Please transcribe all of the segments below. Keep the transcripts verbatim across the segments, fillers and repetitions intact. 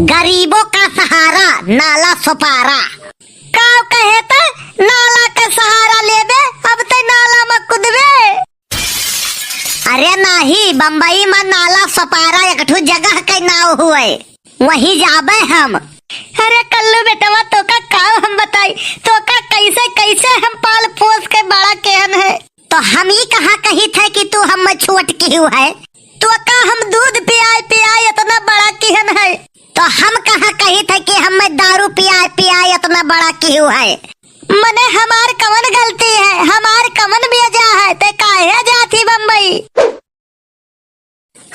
गरीबों का सहारा नाला सुपारा। का कहे त नाला का सहारा लेबे, अब ते नाला में कूदबे। अरे नाही, बम्बई में नाला सुपारा एक ठो जगह के नाव हुए, वहीं जाबे हम। अरे कल्लू बेटवा, तोका का हम बताई, तोका कैसे कैसे हम पाल पोस के बड़ा केहन है। तो हम ई कहाँ कहित है कि तू हम छोट किहू है? तोका हम दूध पियाए पियाए इतना बड़ा किहन है, तो हम कहाँ कहित है कि हम दारू पियाए पियाए इतना बड़ा किहू है? मने हमार कवन गलती है, हमार कवन बेजा है, ते काहे जाती बम्बई?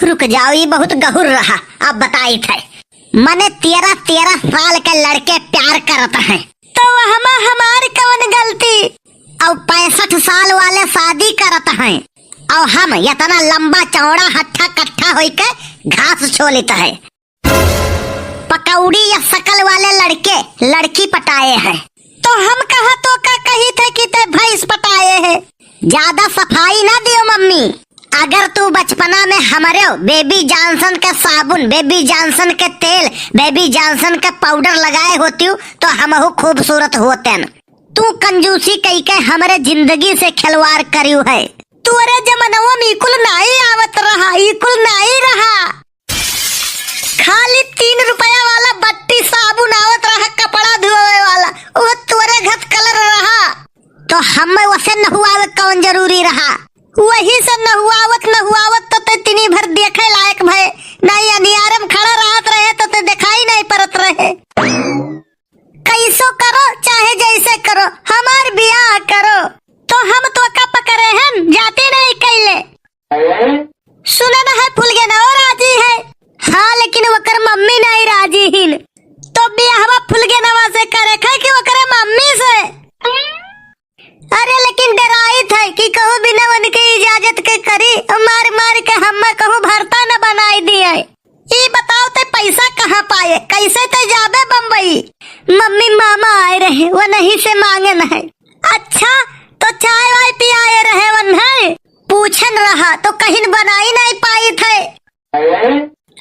रुक जाओ, ई बहुत गहुर रहा, अब बताइत है। मने तेरह तेरह साल के लड़के प्यार करत हैं। तो वहमा हमार कवन गलती? और पैंसठ साल वाले शादी करत हैं, और हम इतना लंबा चौड़ा हट्ठा कट्ठा होइके घास छोलित है। पकौड़ी या शकल वाले लड़के लड़की पटाए हैं। तो हम कहा तोका कहित है कि ते भैंस पटाए है। ज्यादा सफाई ना दियो मम्मी। अगर तू बचपना में हमरे बेबी जॉनसन के साबुन, बेबी जॉनसन के तेल, बेबी जॉनसन के पाउडर लगाए होतियू तो हमहू खूबसूरत होतेन। तू कंजूसी कइके हमरे जिंदगी से खिलवाड़ करियू है। तोरे जमनवा में इकुल नाई आवत रहा, इकुल नाई रहा। खाली तीन रुपया वाला बट्टी साबुन आवत रहा, कपड़ा धोवे वाला, वो तोरे घत कलर रहा। तो हमें वसे नहुआवे कौन जरूरी रहा? वही से नहुआवत नहुआवत तो ते तिनी भर देखे लायक भए, नहीं अनियारम खड़ा रहत रहे तो ते दिखाई नहीं परत रहे। कैसो करो चाहे जैसे करो, हमार बियाह करो। तो हम तोका पकड़े हन, जाती नहीं कैले। सुनन है फुलगेनवा राजी है। हाँ, लेकिन ओकर मम्मी नहीं राजी हिन। तो बियाहवा फुलगेनवा से करे खे कि ओकरे मम्मी से? अरे, लेकिन डराइत है कि कहूँ बिना उनके इजाजत के करी, मार मार के हम्मे कहूँ भरता न बनाई दिए। ई बताओ, ते पैसा कहाँ पाए, कैसे ते जाबे बम्बई? मम्मी, मामा आए रहे, वो नहीं से मांगन है। अच्छा, तो चाय वाय पियाए रहे वन्हे? पूछन रहा तो कहिन बनाई नहीं पाइत है।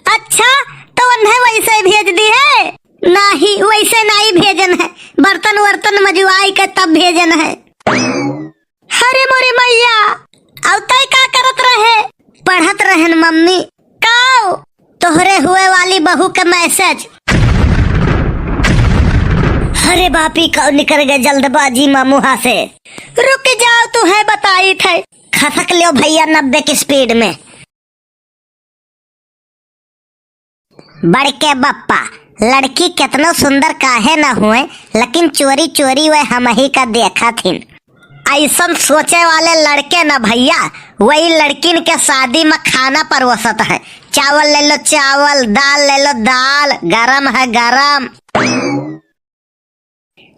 अच्छा, तो वन्हे वैसे भेज दिहे? नाही, वैसे नहीं भेजन है, बर्तन वर्तन मजुआई के तब भेजन है। अरे मोरे मैया, अउ तै का करत रहे? पढ़त रहन मम्मी। काव? तोहरे हुए वाली बहू के मैसेज। अरे बापी, काव निकर गए जल्दबाजी मा मुहा से। रुक जाओ, तुहे बताइत है। खसक ल्यो भैया नब्बे की स्पीड में। बड़के बप्पा, लड़की केतनो सुंदर काहे न हुए, लेकिन चोरी चोरी वे हमही का देखत हिन। अइसन सोचे वाले लड़के न भैया, वही लड़किन के शादी में खाना परोसत है। चावल ले लो चावल, दाल ले लो दाल, गरम है गरम।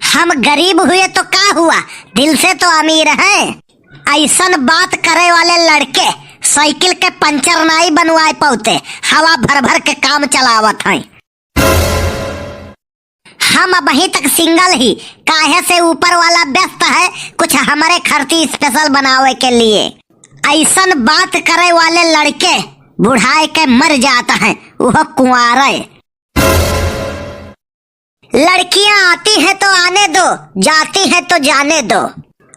हम गरीब हुए तो का हुआ, दिल से तो अमीर हैं। अइसन बात करे वाले लड़के साइकिल के पंचर नाई बनवाए पौते, हवा भर भर के काम चलावत हैं। हम अबहीं तक सिंगल ही, काहे से ऊपर वाला व्यस्त है कुछ हमरे खर्ची स्पेशल बनावे के लिए। अइसन बात करे वाले लड़के बुढ़ाए के मर जात हैं, वह कुंवारे। लड़कियां आती हैं तो आने दो, जाती हैं तो जाने दो।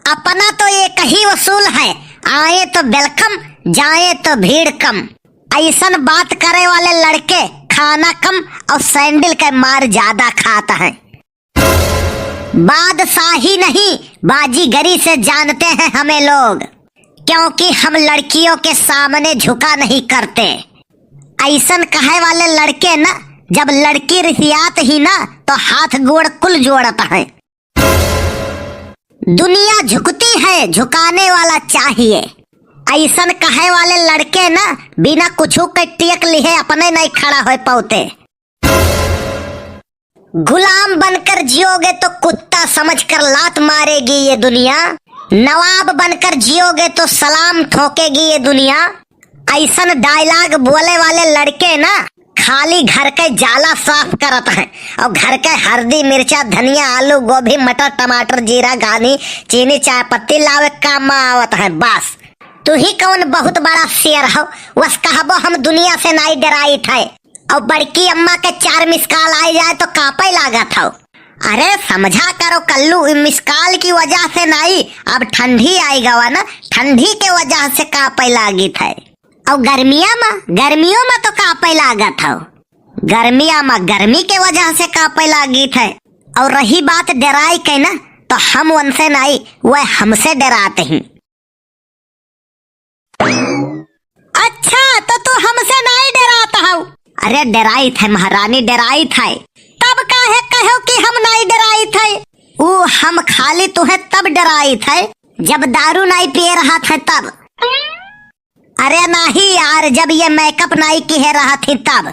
अपना तो एक ही उसूल है, आए तो welcome, जाए तो भीड़ कम। अइसन बात करे वाले लड़के खाना कम और सैंडल के मार ज्यादा खात हैं। बादशाही नहीं, बाजीगरी से जानते हैं हमें लोग, क्योंकि हम लड़कियों के सामने झुका नहीं करते। अइसन कहे वाले लड़के ना, जब लड़की रिसियात ही ना, तो हाथ गोड़ कुल जोड़त हैं। दुनिया झुकती है, झुकाने वाला चाहिए। अइसन कहे वाले लड़के ना, बिना कुछू के टेक लिहे अपने नहीं खड़ा होए पौते। गुलाम बनकर जियोगे तो कुत्ता समझकर लात मारेगी ये दुनिया, नवाब बनकर जियोगे तो सलाम ठोकेगी ये दुनिया। अइसन डायलॉग बोले वाले लड़के ना खाली घर के जाला साफ करत हैं और घर के हरदी, मिर्चा, धनिया, आलू, गोभी, मटर, टमाटर, जीरा, घानी, चीनी, चाय पत्ती लावे काम में आवत हैं। बस तू ही कौन बहुत बड़ा शेर हो, बस कहबो हम दुनिया से नाई डराइत है। और बड़की अम्मा के चार मिस कॉल आइ जाए तो कापे लागत हौ। अरे समझा करो कल्लू, ई मिस कॉल की वजह से नाई, अब ठंडी आइ गवा ना, ठंडी के वजह से कापे लागित है। और गर्मिया मा, गर्मियों मा तो कापे लागत हौ। गर्मिया मा गर्मी के वजह से कापे लागित है। और रही बात डेराइ के ना, तो हम उनसे नाई, वह हमसे डेरात हीं। अच्छा, तो तू हमसे नाई डेरात हौ? अरे डेराइत है महारानी, डेराइत है। तब काहे कहो कि हम नाई डेराइत है? ऊ हम खाली तुहे तब डेराइत है जब दारू नाई पिए रहत है तब। अरे नाहीं यार, जब ये मेकअप नाई किहे रहत ही तब।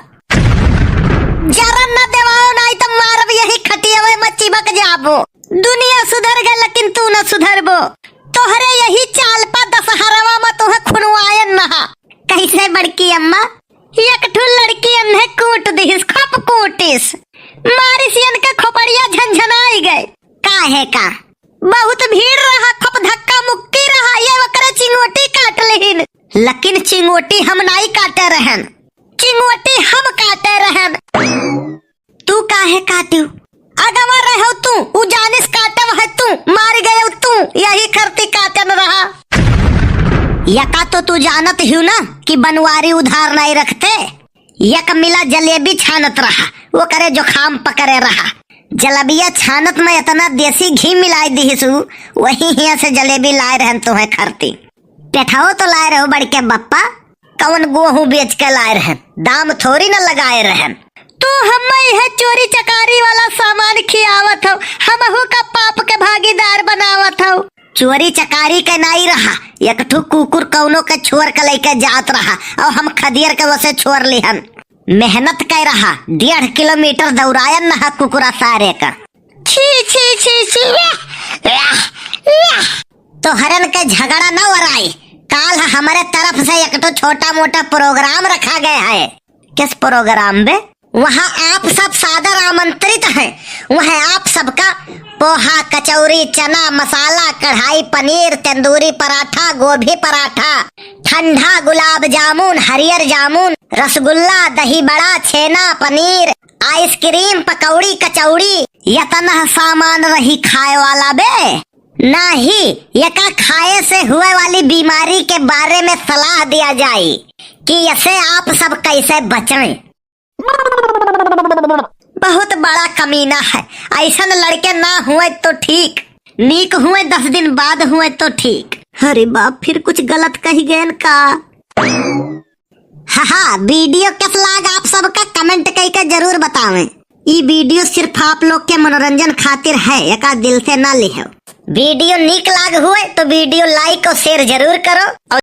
जरन न देवाओ नाई तो मारब यही खटियवे में चिपक जाबो। दुनिया सुधर गए लेकिन तू न सुधरबो। तोहरे यही चाल पा दशहरवा में तुहे खुनवायन नहा। कैसे बड़की अम्मा? एक ठो लड़की अन्हे कूट दिहिस, खप कूटिस। मारिस यन के खोपड़िया झनझनाइ गए। काहे का? बहुत भीड़ रहा, खप धक्का मुक्की रहा, ये ओकरे चिंगोटी काट लेहिन। लेकिन चिंगोटी हम नाई काटे रहन, चिंगोटी हम काटे रहन। तू काहे काटू? अगवा रहो तू, उ जानिस काटव है तू, मार गयो तू, यही खरती काटन रहा। यका तो तू जानत हियो ना कि बनवारी उधार नाई रखते। यक मिला जलेबी छानत रहा, ओकरे जुखाम पकड़े रहा। जलेबिया छानत में इतना देसी घी मिलाइ दिहिसु, वही हियाँ से जलेबी लाए रहन तुहे खरती। पेठाओ तो लाए रहो बड़के बप्पा, कौन गोहूँ बेच के लाए रहन, दाम थोड़ी न लगाए रहन। तो हम यह चोरी चकारी वाला सामान खियावत हौ, हमहू का पाप के भागीदार बनावत हौ। चोरी चकारी के नाई रहा, एक ठो कुकुर कौनो के छोर के लइके जात रहा और हम खदियर के वसे छोर लिहन। मेहनत कै रहा, डेढ़ किलोमीटर दौड़ायन नहा कुकुरा सारे का। छी, छी, छी, छी, या, या, या। तोहरन के झगड़ा न ओराई, काल हमरे तरफ से एक ठो छोटा मोटा प्रोग्राम रखा गया है। किस प्रोग्राम बे? वहाँ आप सब सादर आमंत्रित हैं। वह आप सबका पोहा, कचौरी, चना मसाला, कढ़ाई पनीर, तंदूरी पराठा, गोभी पराठा, ठंडा गुलाब जामुन, हरियर जामुन, रसगुल्ला, दही बड़ा, छेना, पनीर, आइसक्रीम, पकौड़ी, कचौड़ी, यतना सामान रही खाए वाला बे। नाही, यका खाए से हुए वाली बीमारी के बारे में सलाह दिया जाए कि यसे आप सब कैसे बचें। बहुत बड़ा कमीना है, ऐसन लड़के ना हुए तो ठीक, नीक हुए दस दिन बाद हुए तो ठीक। अरे बाप, फिर कुछ गलत कही गयन का? हाँ, हाँ, वीडियो कस लाग आप सबका comment कइके जरूर बतावें। ई वीडियो सिर्फ आप लोग के मनोरंजन खातिर है, एका दिल से ना लिहो। वीडियो नीक लाग हुए तो वीडियो like और share जरूर करो और